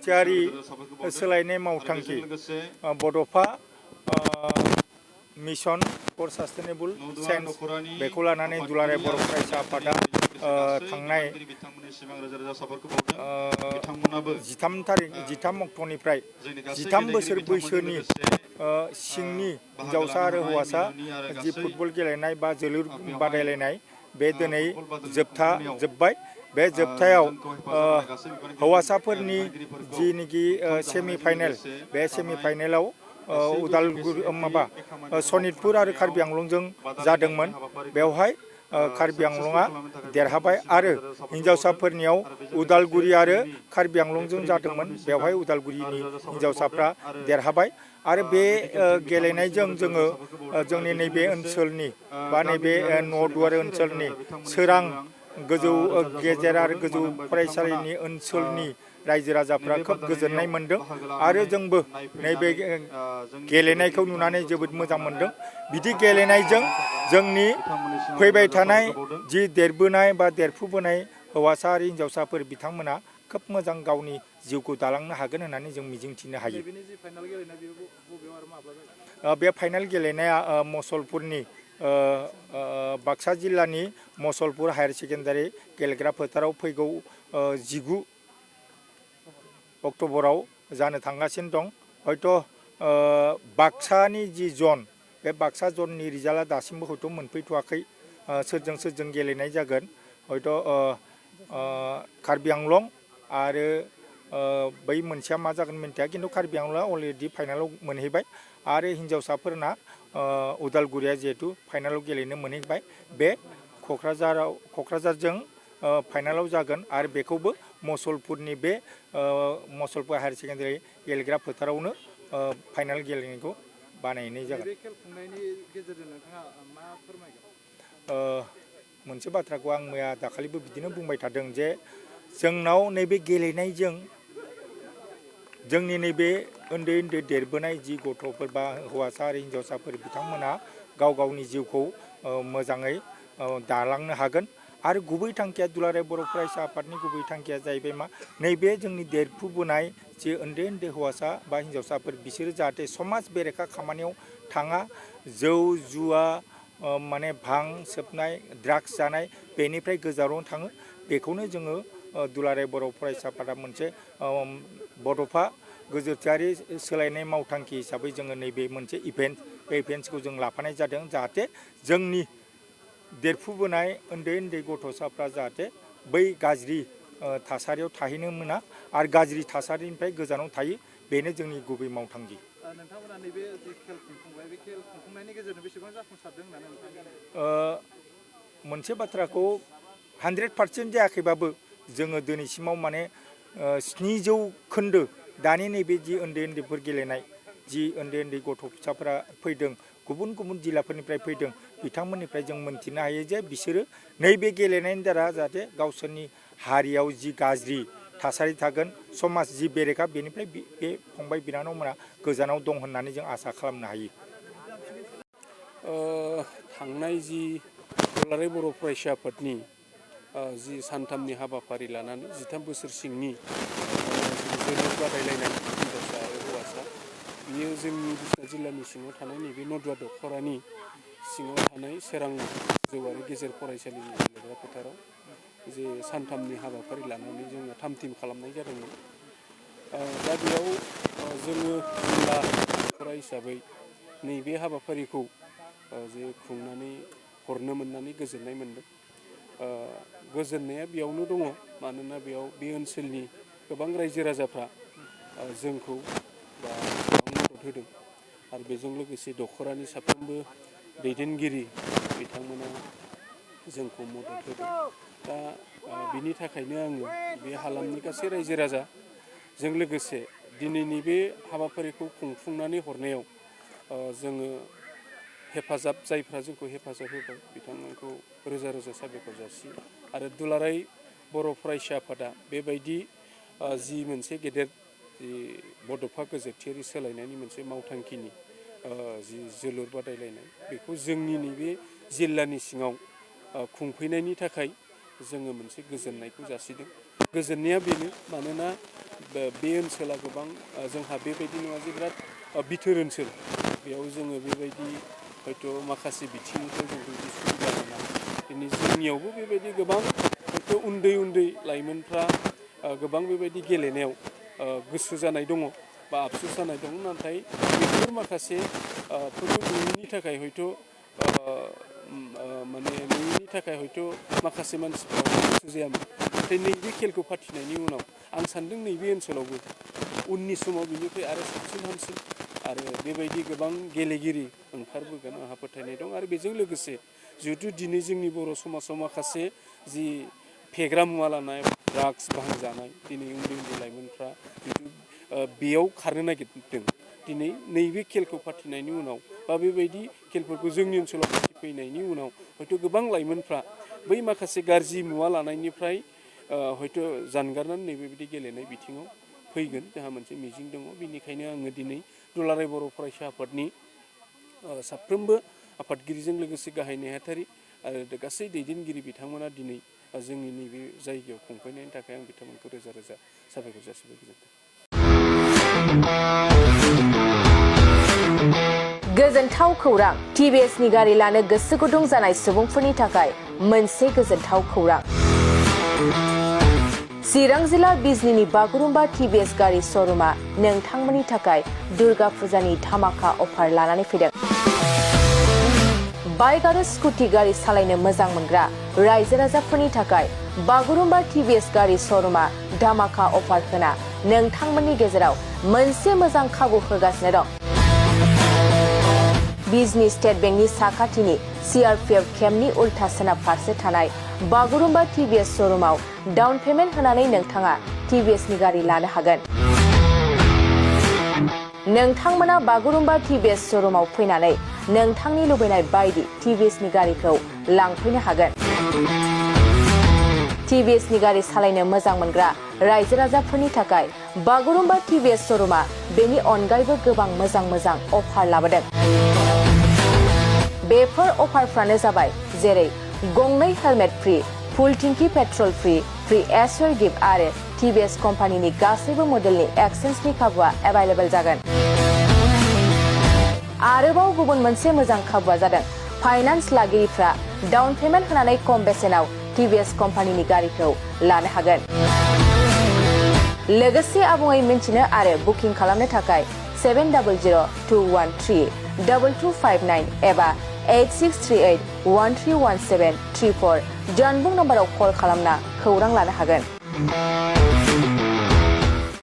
गोजोरथियारि सोलायनाय मावथांखि बड'फा mission four सास्टेनेबल change बेखौ लानानै दुलाराय बर' फरायसा आफादा थांनाय 13 अक्ट'निफ्राय 13 बोसोर बैसोनि सिंनि हिन्जावसा आरो हौवासा जि फुटबल गेलेनाय बा जोलुर बादायलायनाय बे दिनै जोब्बाय बे जोबथायाव हौवासाफोरनि जिनिखि सेमि फाइनेल बे सेमि फाइनेलाव उदालगुरि सनितपुर आरो कार्बि आंलंजों जादोंमोन बेवहाय कार्बि आंलंआ देरहाबाय आरो हिन्जावसाफोरनियाव उदालगुरि आरो कार्बि आंलंजों जादोंमोन बेवहाय उदालगुरिनि हिन्जावसाफ्रा देरहाबाय आरो बे गेलेनायजों जोङो जोंनि नैबे ओनसोलनि बा नैबे न'दुवार ओनसोलनि सोरां गोजौ गेजेर आरो गोजौ फरायसालिनि ओनसोलनि रायजो राजाफ्रा खोब गोजोननाय मोनदों आरो जोंबो नैबे गेलेनायखौ नुनानै जोबोद मोजां मोनदों बिदि गेलेनायजों जोंनि फैबाय थानाय जि देरबोनाय बा देरफुबोनाय हौवासा आरो हिन्जावसाफोर बिथांमोना खोब मोजां गावनि जिउखौ दालांनो हागोन होननानै जों मिजिंथिनो हायो बे फाइनाल गेलेनाया मुसलपुरनि बाक्सा जिल्लानि मुसलपुर हायार सेकेन्डारि गेलेग्रा फोथाराव फैगौ 19 अक्ट'बराव जानो थांगासिनो दं हयथ' बाक्सानि जि जन बे बाक्सा जननि रिजाल्टआ दासिमबो हयथ' मोनफैथ'वाखै सोरजों गेलेनाय जागोन हयथ' कार्बि आंलं आरो बै मोनसेया मा जागोन मिन्थिया खिन्थु कार्बि आंलंआ अलरेडि फाइनालाव मोनहैबाय आरो हिन्जावसाफोरना उदालगुरिया जिहेतु फाइनालाव गेलेनो मोनहैबाय बे क'क्राझारजों फाइनालाव जागोन आरो बेखौबो मुसलपुरनि बे मुसलपुर हायार सेकेन्डारि गेलेग्रा फोथारावनो फाइनाल गेलेनायखौ बानायनाय जागोन मोनसे बाथ्राखौ आं मैया दाखालिबो बिदिनो बुंबाय थादों जे जोंनाव नैबे गेलेनायजों जोंनि नैबे उन्दै देरबोनाय जि गथ'फोर बा हौवासा आरो हिन्जावसाफोर बिथांमोना गावनि जिउखौ मोजाङै दालांनो हागोन आरो गुबै थांखिया दुलाराय बर' फरायसा आफादनि गुबै थांखिया जाहैबाय मा नैबे जोंनि देरफुबोनाय जे उन्दै हौवासा बा हिन्जावसाफोर बिसोरो जाहाथे समाज बेरेखा खामानियाव थाङा जौ जुवा माने भां सोबनाय ड्राग्स जानाय बेनिफ्राय गोजानाव थाङो बेखौनो जोङो दुलाराय बर' फरायसा आफादा मोनसे बड'फा गोजोरथियारि सोलायनाय मावथांखि हिसाबै जोङो नैबे मोनसे इभेन्ट बे इभेन्टखौ जों लाफानाय जादों जाहाथे जोंनि देरफुबोनाय उन्दै गथ'साफ्रा जाहाथे बै गाज्रि थासारियाव थाहैनो मोना आरो गाज्रि थासारिनिफ्राय गोजानाव थायो बेनो जोंनि गुबै मावथांखि नोंथांमोना नैबे जि खेल खुंफुंबाय बे खेल खुंफुंनायनि गेजेरजों बेसेबां जाफुंसारदों होननानै मोनसे बाथ्राखौ 100% जायाखैबाबो जोङो दिनैसिमाव माने 700% दानि नैबे जि उन्दैफोर गेलेनाय जि उन्दै गथ' फिसाफोरा फैदों गुबुन जिल्लाफोरनिफ्राय फैदों बिथांमोननिफ्राय जों मोनथिनो हायो जे बिसोरो नैबे गेलेनायनि दारा जाहाथे गावसोरनि हारियाव जि गाज्रि थासारि थागोन समाज जि बेरेखा बेनिफ्राय बे फंबाय बिनानावमोना गोजानाव दं होननानै जों आसा खालामनो हायो थांनाय जि दुलाराय बर' फरायसा आफादनि जि सानथामनि हाबाफारि लानानै 13 बोसोर सिंनि जोलुर बादायलायनाय हिन्जावसा आरो हौवासा बियो जोंनि बिसनाथ जिल्लानि सिङाव थानाय नैबे नदुवा दख'रानि सिङाव थानाय सोरां गोजौ आरो गेजेर फरायसालिनि गेलेग्रा फोथाराव जे सानथामनि हाबाफारि लानानै जोङो थाम-थिम खालामनाय जादोंमोन दा बेयाव जोङो जिल्ला दख'रा हिसाबै नैबे हाबाफारिखौ जे खुंनानै हरनो मोननानै गोजोननाय मोनदों गोजोननाया बेयावनो दङ मानोना बेयाव बे ओनसोलनि गोबां रायजो राजाफ्रा जोंखौ बा मदद होदों आरो बेजों लोगोसे दख'रानि साफ्रोमबो दैदेनगिरि बिथांमोना जोंखौ मदद होदों दा बिनि थाखायनो आङो बे हालामनि गासै रायजो राजाजों लोगोसे दिनैनि बे हाबाफारिखौ खुंफुंनानै हरनायाव जोङो जायफ्रा जोंखौ हेफाजाब होबाय बिथांमोनखौ रोजा रोजा साबायखर जासियो आरो दुलाराय बर' फरायसा आफादा बेबायदि जि मोनसे गेदेर जि बड'फा गोजोरथियारि सोलायनायनि मोनसे मावथांखिनि जि जोलुर बादायलायनाय बेखौ जोंनि नैबे जिल्लानि सिङाव खुंफैनायनि थाखाय जोङो मोनसे गोजोननायखौ जासिदों गोजोननाया बेनो मानोना बे ओनसोला गोबां जोंहा बेबायदि नङा जे बिराद बिथोर ओनसोल बेयाव जोङो बेबायदि हयथ' माखासे बिथिंनिफ्राय जों बेबायदि सुबिदा मोना दिनै जोंनियावबो बेबायदि गोबां हयथ' उन्दै उन्दै लाइमोनफ्रा गोबां बेबायदि गेलेनायाव गोसो जानाय दङ बा आबसुस जानाय दङ नाथाय बेफोर माखासे फोरखौ नुयैनि थाखाय हयथ' माने नुयैनि थाखाय हयथ' माखासे मानसिफ्रा गोसो जायामोन नाथाय नैबे खेलखौ फाथिनायनि उनाव आं सान्दों नैबे ओनसोलावबो उननि समाव बिनिफ्राय आरो साबसिन हामसिन आरो बेबायदि गोबां गेलेगिरि ओंखारबोगोन आंहा फोथायनाय दं आरो बेजों लोगोसे जिहेथु दिनै जोंनि बर' समाजाव माखासे जि फेग्रा मुवा लानाय ड्राग्स बाहायजानाय दिनै उन्दै उन्दै लाइमोनफ्रा जिथु बेयाव खारनो नागिरदों दिनै नैबे खेलखौ फाथिनायनि उनाव बा बेबायदि खेलफोरखौ जोंनि ओनसोलाव फाथिफैनायनि उनाव हयथ' गोबां लाइमोनफ्रा बै माखासे गाज्रि मुवा लानायनिफ्राय हयथ' जानगारनानै नैबेबायदि गेलेनाय बिथिङाव फैगोन जोंहा मोनसे मिजिं दङ बेनिखायनो आङो दिनै दुलाराय बर' फरायसा आफादनि साफ्रोमबो आफादगिरिजों लोगोसे गाहाय नेहाथारि आरो गासै दैदेनगिरि बिथांमोना दिनै जोंनि नैबे जायगायाव खुंफैनायनि थाखाय आं बिथांमोनखौ रोजा रोजा साबायखर जासिबाय गोजोन्थों। गोजोनथाव खौरां TBSनि गारि लानो गोसो गुदुं जानाय सुबुंफोरनि थाखाय मोनसे गोजोनथाव खौरां चिरां जिल्ला बिजनीनि बागुरुम्बा TBS गारि श'रुमा नोंथांमोननि थाखाय दुर्गा फुजानि धामाका अफार लानानै फैदों। बाइक आरो स्कुटि गारि सालायनो मोजां मोनग्रा रायजो राजाफोरनि थाखाय बागुरुम्बा TBS गारि श'रुमा धामाका अफार होना नोंथांमोननि गेजेराव मोनसे मोजां खाबु होगासिनो दं। बिजनी स्टेट बेंकनि साखाथिनि CRPF केम्पनि उल्था सोनाब फारसे थानाय बागुरुम्बा TBS श'रुमाव डाउन पेमेन्ट होनानै नोंथाङा TBSनि गारि लानो हागोन। नोंथांमोना बागुरुम्बा TBS श'रुमाव फैनानै नोंथांनि लुबैनाय बायदि TBSनि गारिखौ लांफैनो हागोन। TBSनि गारि सालायनो मोजां मोनग्रा रायजो राजाफोरनि थाखाय बागुरुम्बा TBS श'रुमा बेनि अनगायैबो गोबां मोजां मोजां अफार लाबोदों। बेफोर अफारफ्रानो जाबाय जेरै गंनै हेलमेट फ्रि, फुल टिंकि पेट्रल फ्रि एसर गिफ्ट आरो TBS कम्पानिनि गासैबो मडेलनि एक्सचेन्जनि खाबुआ एभेलेबल जागोन। आरोबाव गुबुन मोनसे मोजां खाबुआ जादों फाइनान्स लागिरिफ्रा डाउन पेमेन्ट होनानै खम बेसेनाव TBS कम्पानिनि गारिखौ लानो हागोन। लोगोसे आबुङै मिन्थिनो आरो बुकिं खालामनो थाखाय 7002132259 एबा 8638131734 जानबुं नम्बराव कल खालामना खौरां लानो हागोन।